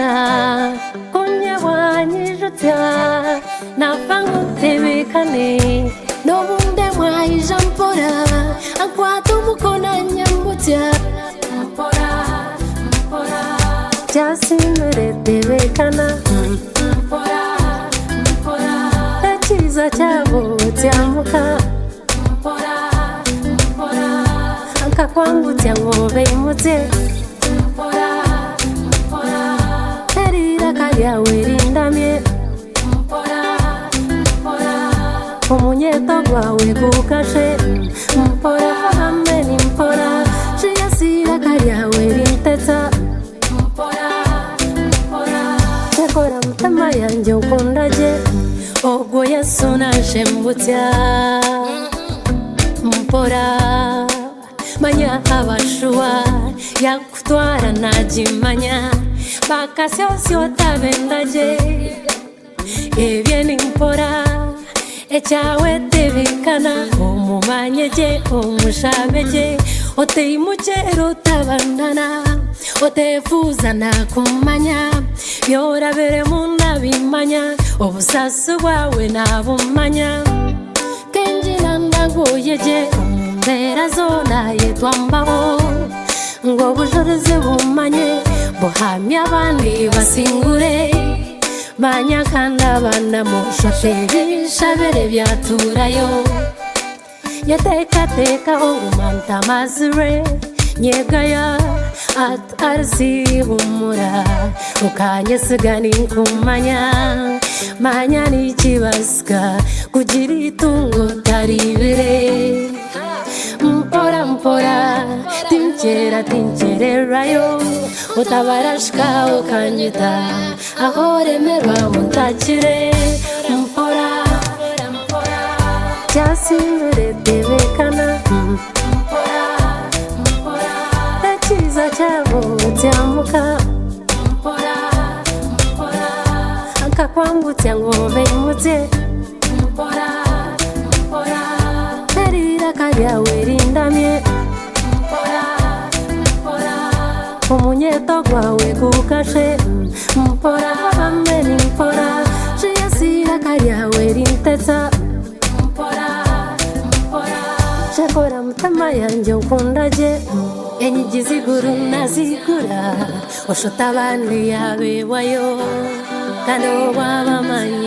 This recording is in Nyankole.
Tebekana kunyebwa nyijutsya nafa ngu ntebekane n'obundi mwaija mpora ankwata omukono anyambutsya mpora mpora Kyasimire tebekana mpora mpora Ekiza kyabo kyamuka mpora mpora Nkakwambutsya ngu obeimutse mpora mpora Eriraka ryawe rindamye mpora mpora Omunyeto gwawe gukashe mpora hamwe mpora Shiyasiraka ryawe rintetsa mpora mpora Cyakora mutima yanjye ukundage Ogwo Yesu nanshembutsya mpora manya abashuwa yakutwara nagimanya bakasyosyota bendage ebye ni mpora ekyawe tebekana omumanye gye omushabe gye oteimukyera otabandana otefuuza nakumanya byorabiremu nabimanya obusaasi bwawe nabumanya kenjira ndagoyeje omu mbeera zoona yetwambaho ngo obujurizi bumanye buhamye abandi basingure manya kandi abana mushote ebishabire byaturayo yateekateekaho nguma ntamazire nyegaya atarzihumura ukanyesiga ninkumanya manya nikibasika kugira itungo taribire mpora mpora tinkyera tinkyererayo utabarashika ukanyita aho remerwa untakire mpora kyasimire tebekana mpora mpora ekiza kyabo kyamuka mpora mpora nkakwambutsa ngu obeimutse mpora mpora eriraka ryawe rindamye mpora mpora omunyeto gwawe gukashe mpora hamwe mpora shiyasiraka ryawe rintetsa mpora mpora cyakora mutima yanjye ukundage enyigi ziguru nazigura oshuta abandi yabewayo kandi wabamanyire.